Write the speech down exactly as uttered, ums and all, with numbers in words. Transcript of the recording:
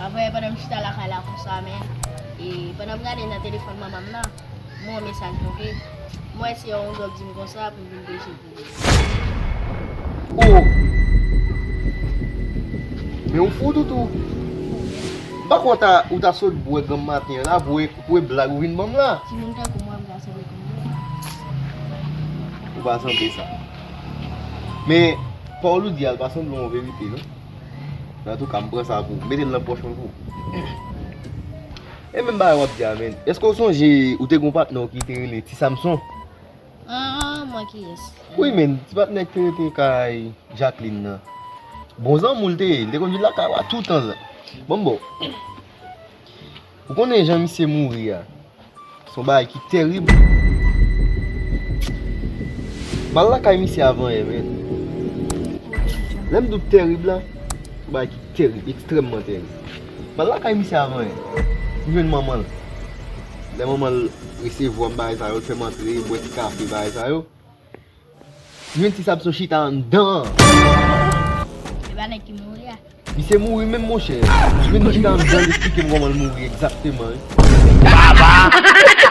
Apre, pandan m chita lakay la konsa, men, e pandan m gade nan telefòn manman m nan, m wè yon mesaj tonbe. M wè se yon dòk di m konsa pou m vin preche pou li. Oh! Men ou fou toutou. M pa kwè w ta, ou ta sot bwè granm maten an la, pou e, pou e blag ou vin ban m la. Timoun tankou mwen, m ka sanble konbyen? Ou pa sanble sa. Men, pawòl ou di a, l pa sanble yon verite, non? Antouka, m pran sa pou ou. Mete l nan pòch mwen pou ou. E menm bagay w ap di a, menn. Èske w sonje ou te gen yon patnè w ki te rele Ti Samson? Ah, mwen kiyès? Wi, menn, ti patnè ki te rete kay Jacqueline nan. Bon zanmi w l te ye, l te konn vin lakay ou a toutan. Bon, bon. Ou konnen jan misye mouri a. Se yon bagay ki terib. M al lakay misye avan yè, menn. Lè m di w terib la, se yon bagay ki terib, ekstrèmman terib. M al lakay misye avan yè. M jwenn manman l. Lè manman l resevwa m, bagay sa yo, l fè m antre, bwè ti kafe, bagay sa yo. M jwenn Ti Samson chita anndan an. E pa nèg ki mouri a? Misye mouri menm, monchè. M jwenn li chita anndan, li esplike m kòman l mouri egzakteman, wi.